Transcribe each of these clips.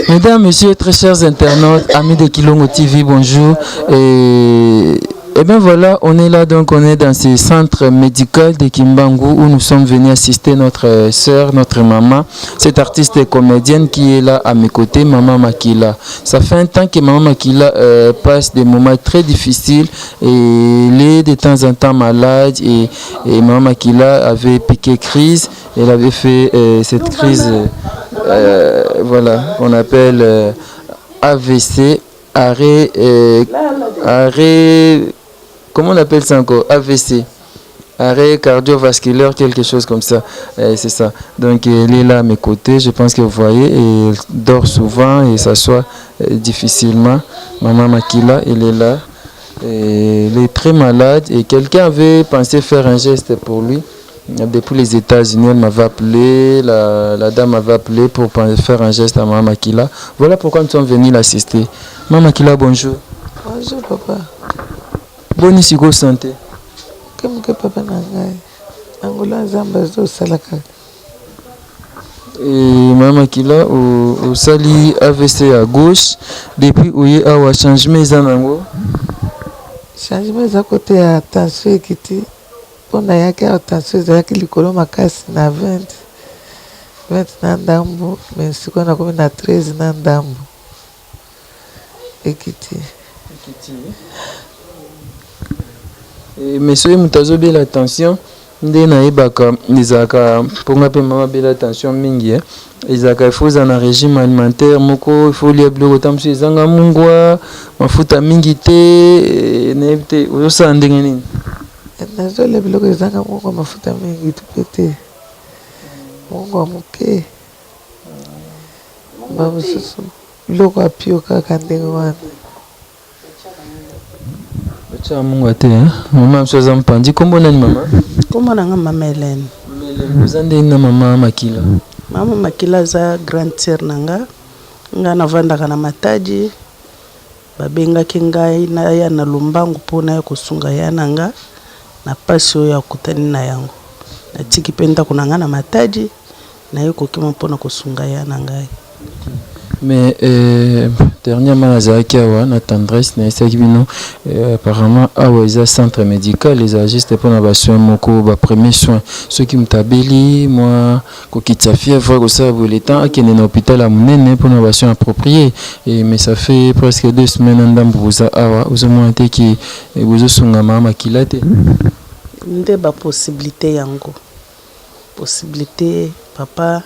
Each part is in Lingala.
Mesdames, Messieurs, très chers internautes, amis de Kilongo TV, bonjour. Et, et bien voilà, on est là, donc on est dans ce centre médical de Kimbangu où nous sommes venus assister notre sœur, notre maman, cette artiste et comédienne qui est là à mes côtés, Maman Makila. Ça fait un temps que Maman Makila passe des moments très difficiles et elle est de temps en temps malade et Maman Makila avait piqué crise, elle avait fait cette crise, voilà, on appelle AVC, arrêt, arrêt, comment on appelle ça encore? AVC, arrêt cardiovasculaire, quelque chose comme ça. C'est ça. Donc elle est là à mes côtés, je pense que vous voyez, et elle dort souvent et s'assoit difficilement. Maman Makila, elle est là. Et elle est très malade et quelqu'un avait pensé faire un geste pour lui. Depuis les États-Unis, elle m'avait appelé, la dame m'avait appelé pour faire un geste à Maman Makila. Voilà pourquoi nous sommes venus l'assister. Maman Makila, bonjour. Bonjour, papa. Boni siko santé? Moke papa na ngai. Angola Nzambe azosala kaka. Et Maman Makila, osali AVC à gauche. Depuis oye awa, changement eza nango? Changement eza côté ya tension ekiti. Mpo nayaki awa, tension ezalaki likolo makasi na 20 20 na ndambu, mais sikoyo nakomi na 13 na ndambu, ekiti. Mais soki moto azobela tension, nde nayebaka ezalaka mponga mpe mama abela tension mingi, ezalaka ifo ozala na régime alimentaire moko, ifo olia biloko ta mosusu ezanga mungwa, mafuta mingi te. Nayebi te ozosala ndenge nini. Nazolia biloko ezanga mungwa, mafuta mingi mpe te, mungwa moke, bamosusu biloko ya pio kaka ndenge wana. Otya mungwa te. Mama biso aza mopanzi. Nkombo nani, mama? Nkombo na nga Mama Helene. Oza ndenge na Mama Makila? Mama Makila aza grande sœur na nga. Nga navandaka na Matadi. Babengaki ngai naya na lombangu mpo naya kosunga ya na nga na mpasi oyo akutani na yango. Natiki mpe ndako na ngai na Matadi, naye kokima mpona kosunga ya na ngai. Mais dernièrement nazalaki awa na Tendresse, nayesaki bino apparemment awa eza centre médical, ezala juste mpona basoin moko, bapremier soin. Soki moto abeli, mwa kokitisa fièvre, kosala boye, le temps akende na hôpital ya monene mpona basoin approprié. Et mais ça fait presque 2 semaines na ndambo boza awa, ozomona te ke bozosunga Mama Makila te? Nde bapossibilité yango, possibilité papa,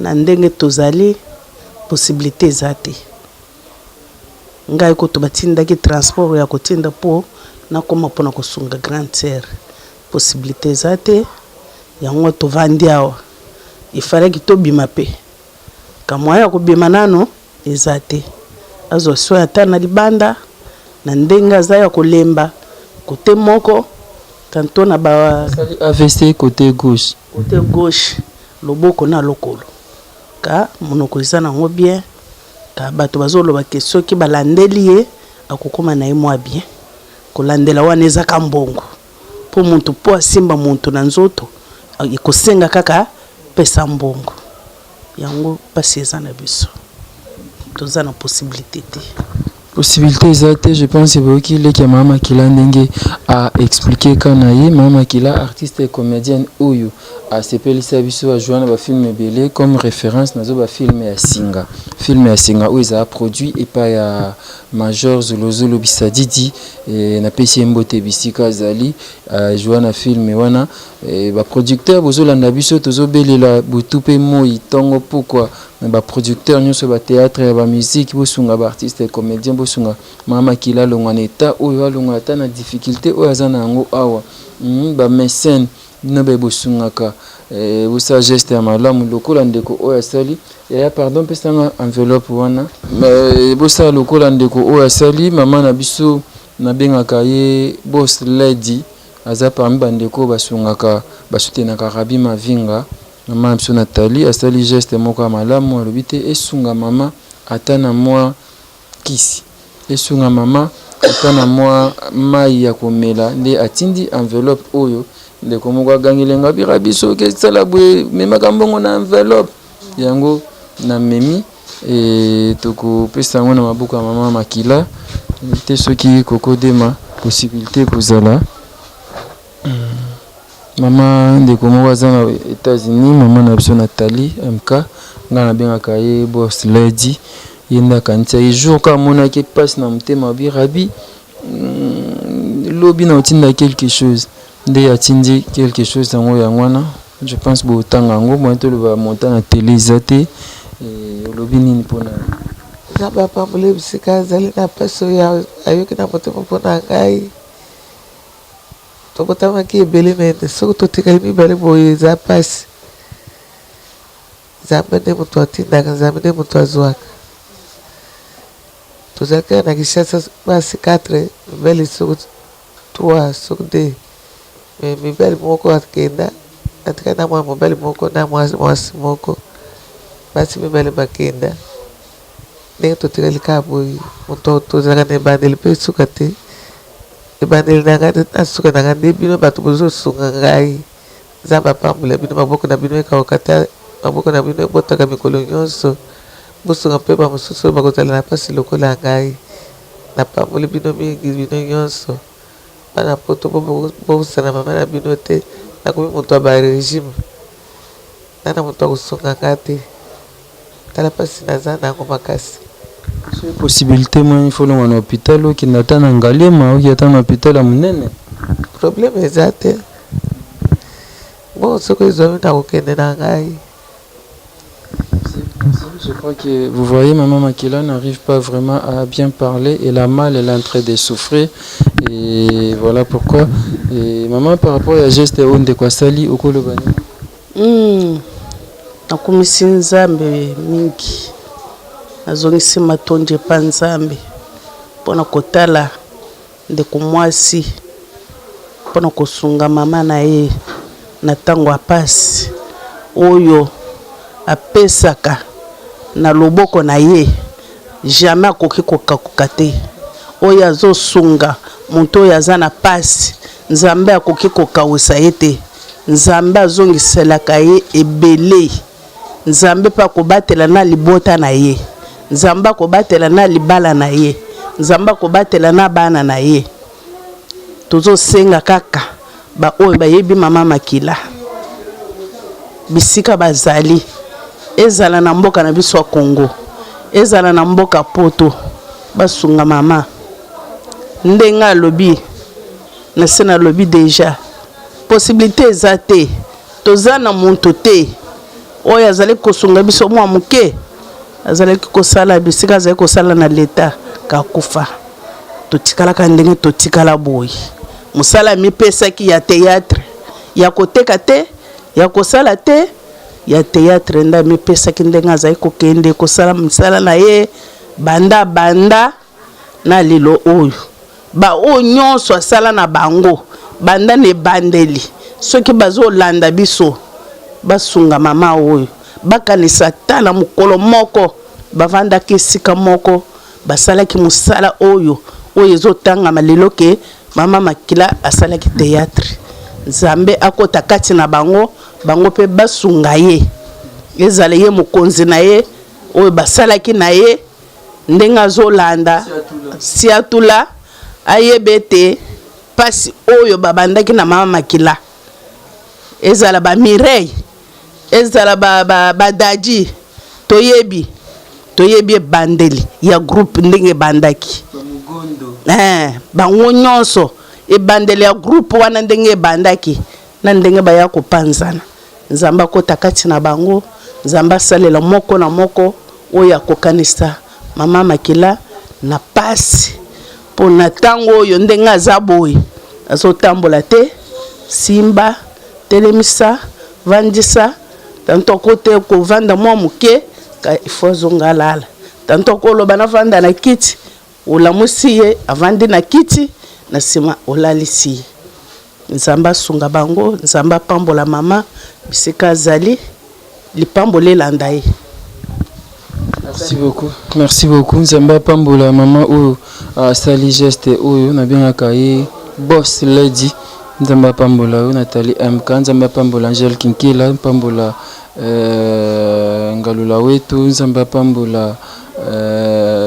na ndenge tozali, possibilité eza te. Ngai kutu batindaki transport ya kotinda mpo nakóma mpona kosunga grande sœur. Possibilité eza te, yango tovandi awa. Efalaki tobima mpe kamwa ya kobima nano eza te. Azwa soin ata na libanda, na ndenge aza ya kolemba côté moko tanto na ba Asali AVC côté gauche. Côté gauche, loboko na lokolo ka monoko eza nango bien. Ka bato bazoloba ke soki balandeli ye, akokóma na ye mwa bien. Kolandela wana ezaka mbongo, mpo motu mpo asimba motu na nzoto, ekosenga kaka pesa mbongo. Yango mpasi eza na biso, toza na possibilité te. Possibilité eza te. Je pense boyoki leki ya Mama Makila ndenge aexpliquer ka na ye. Mama Makila, artiste et comédienne oyo asepelisa biso, ajoua na bafilm ebele. Comme référence, nazo bafilm ya Singa, film ya Singa oyo ezala produit epai ya Major Zolozolo Bisadidi. Napesi ye mbote bisika azali. Ajoua na film wana. Baproducteur bozolanda biso, tozobelela butu mpe moi, ntongo pokwa na baproducteur nyonso, bathéâtre ya bamusique, bosunga baartiste comédien, bosunga Mama Makila alongwa na état oyo, alongwa ata na difficulté oyo aza na yango awa. Bamécène bino baye bosungaka, bosala geste ya malamu lokola ndeko oyo asali. Yaya, pardon, mpesanga enveloppe wana. Bosala lokola ndeko oyo asali. Mama na biso, nabengaka ye Boss Lady, aza parmi bandeko oyo basungaka, basoutenaka Rabi Mavinga. Mama na biso Nathalie asali geste moko ya malamu, alobi te esunga mama ata na mwa kisi, esunga mama ata na mwa mai ya komela, nde atindi enveloppe oyo. Ndeko moko agangelenga bira biso ke esala boye, memaka mbongo na enveloppe yango namemi. Et tokopesa yango na maboko ya mama Makila te soki koko dema possibilité kozala mama ndeko moko aza na États-Unis, mama na biso Nathalie MK, ngai nabengaka ye boss lady. Ye nde akanisa ye jour ka amonaki mpasi na motema abi rabi lobi na otinda quelque chose. Nde atindi quelque chose yango, yango wana je pense botanga yango. Moyen toloba montant na télé eza te. Olobi nini mpona? Nzambe apambola bisika azali na mpasi oyo ayoki na motema mpona ngai. Tobotamaki ebele, mais soki totikali mibale boye, eza mpasi. Nzambe nde moto atindaka, Nzambe nde moto azwaka. Tozalaki kaka na Kinshasa basi 4, mibali soki 3, soki 2, mais mibali moko akenda, atikali na mwana mobali moko na mwasi moko. Basi mibale bakenda. Ndenge totikali kaka boye, moto tozalaka na ebandeli mpe suka te. Ebandeli na ngai na suka na ngai nde bino bato bozosunga ngai. Nzambe apambola bino, maboko na bino ekauka te, maboko na bino ebotaka mikolo nyonso. Bosunga mpe bamosusu oyo bakozala na mpasi lokola ngai. Napamboli bino mingi, bino nyonso bana Poto. Bobosana mama na bino te. Nakomi moto ya barégime, nana moto akosunga nga te. Tala mpasi naza na yango makasi. Soki possibilité mwa il faut longa na hôpital, okende ata na Ngaliema, oki ata na hôpital ya monene. Problème eza te. Bon, soki ezwami na kokende na ngai. Je crois que vous voyez, Maman Makila n'arrive pas vraiment à bien parler. Elle a mal, elle est en train de souffrir. Et voilà pourquoi. Et maman, par rapport à geste ndeko asali, okoloba nini? Nakumisi Nzambe mingi, nazongisi matondi epa Nzambe mpona kotala ndeko mwasi, mpona kosunga mama na ye na ntango ya pasi. Oyo apesaka na loboko na ye, jamais akoki kokakoka te. Oyo azosunga moto oyo aza na pasi, Nzambe akoki kokawisa ye te. Nzambe azongiselaka ye ebele. Nzambe mpe akobatela na libota na ye, Nzambe akobatela na libala na ye, Nzambe akobatela na bana na ye. Tozosenga kaka baoyo bayebi mama Makila bisika bazali, ezala na mboka na biso ya Congo, ezala na mboka Poto, basunga mama. Ndenge alobi na se, nalobi déjà possibilité eza te. Toza na moto te oyo azali kosunga biso. Mwa moke azalaki kosala bisika azali kosala na leta, kakufa. Totikalaka ndenge totikala boye. Mosala mipesaki ya théâtre, ya koteka te, ya kosala te, ya théâtre nde amipesaki. Ndenge azali kokende kosala mosala na ye banda banda na lelo oyo, baoyo nyonso asala na bango banda na ebandeli, soki bazolanda biso, basunga mama oyo. Bakanisa ata na mokolo moko bavandaki esika moko, basalaki mosala oyo oyo ezotangama lelo ke mama Makila asalaki théâtre. Nzambe akota kati na bango, bango mpe basunga ye, ezala ye mokonzi na ye oyo basalaki na ye. Ndenge azolanda siatula, ayeba ete mpasi oyo babandaki na mama Makila, ezala bamireille, ezala badadi, ba, ba toyebi, toyebi ebandeli ya groupe ndenge ebandaki. Bango nyonso, ebandeli ya groupe wana ndenge ebandaki na ndenge baya kopanzana, Nzambe akota kati na bango. Nzambe asalela moko na moko oyo akokanisa mama Makila na pasi, mpo na ntango oyo ndenge aza boye, azotambola te. Simba, telemisa, vandisa. Tanto akote kovanda mwa moke, ifo azonga alala. Tanto akoloba navanda na kiti, olamusi ye, avandi na kiti, na nsima olalisi ye. Nzambe asunga bango, Nzambe apambola mama bisika azali, lipambola elanda ye. Merci beaucoup, merci beaucoup. Nzambe apambola mama oyo asali geste oyo, nabengaka ye boss lady. Nzambe apambola oyo Nathalie MK, Nzambe apambola Angèle Kinkela, pambola. Ngalula wetu, Nzambe apambola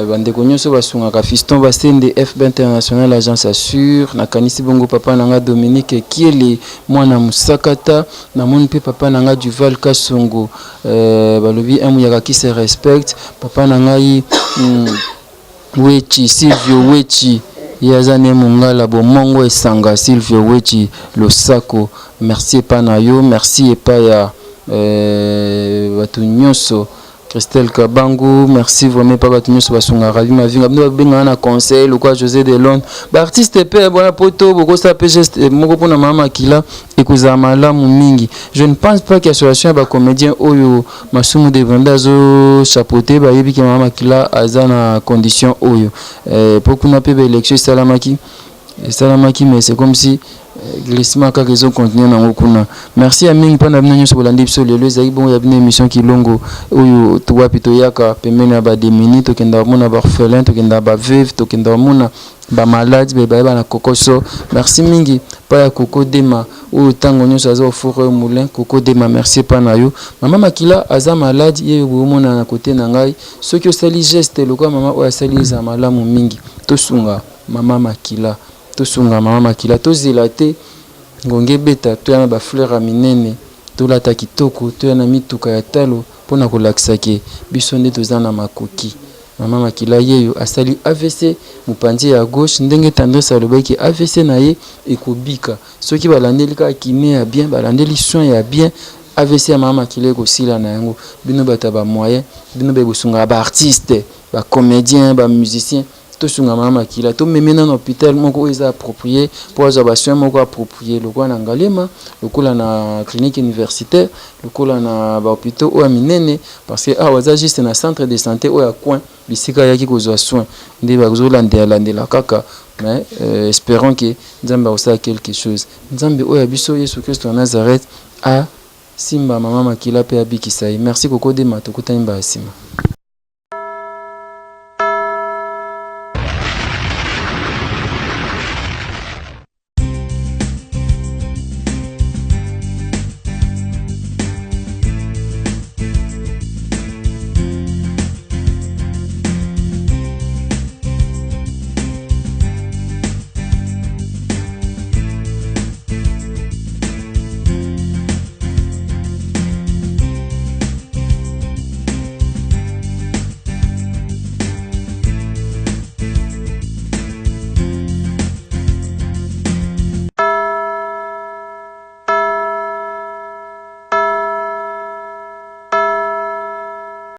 bandeko nyonso basungaka Fiston Basende, FB International Agence Assure. Nakanisi bongo papa na nga Dominique Kiele, mwana mosakata. Namoni mpe papa na nga Duval Kasongo, balobi un muyaka qui se respecte. Papa na ngai Wechi, Silvio Wechi, ye aza ne mongala bomongo esanga. Silvio Wechi, losako, merci epa na yo, merci epa ya bato nyonso. Christelle Kabangu, merci vraiment epa bato nyonso basungaka Ravi Mavinga. Bino babengaka na conseil lokola José de Londres, baartiste mpe bona poto, bokosala mpe geste moko mpona mama Makila, ekozala malamu mingi. Je ne pense pas que association ya bacomédien oyo Masumu de Vrembe azochapeauter bayebi ke mama Makila aza na condition oyo, mpo kuna mpe baélection esalamaki, mais c'est comme si glissement kaka ezocontinue nango kuna. Merci ya mingi mpona bino nyonso bolandi biso lelo. Ezalaki bongo ya bino émission Kilongo, oyo wapi toyaka pembeni ya badémunis, tokendaka komona baorphelin, tokendaka baveuve, tokendaka komona bamalade bayeba na kokoso. Merci mingi mpa ya Koko Dema, oyo ntango nyonso aza au four au moulin. Koko Dema, merci epa na yo. Mama Makila aza malade, ye bomona na kote na ngai. Soki osali geste lokola mama oyo asali, ezala malamu mingi. Tosunga mama Makila, tosunga mama Makila. Tozela te ngonge ebeta, toya na bafleur ya minene, tolata kitoko, toya na mituka ya talo mpona kolakisa ke biso nde toza na makoki. Mama Makila yeyo asali AVC mopanzi ya gauche. Ndenge Tendresse alobaki, AVC na ye ekobika soki balandeli kaka kiné ya bien, balandeli soin ya bien. AVC ya mama Makila ekosila na yango. Bino bato ya bamoyen, bino be bosungaka baartiste, bacomédien, bamusicien, tosunga mama Makila, tomeme nano hôpital moko oyo eza approprié mpo azwa basoin moko approprié, lokola na Ngaliema, lokola na clinique universitaire, lokola na bahôpitaux oyo ya minene, parce que awa aza juste na centre de santé oyo ya coin bisika ayaki kozwa soin, nde bazolandela-landela kaka. Mais espérons que Nzambe akosala quelque chose. Nzambe oyo ya biso, Yesu Kristo ya Nazareth, asimba mama Makila mpe abikisa ye. Merci Kokodema, tokutani mbala nsima.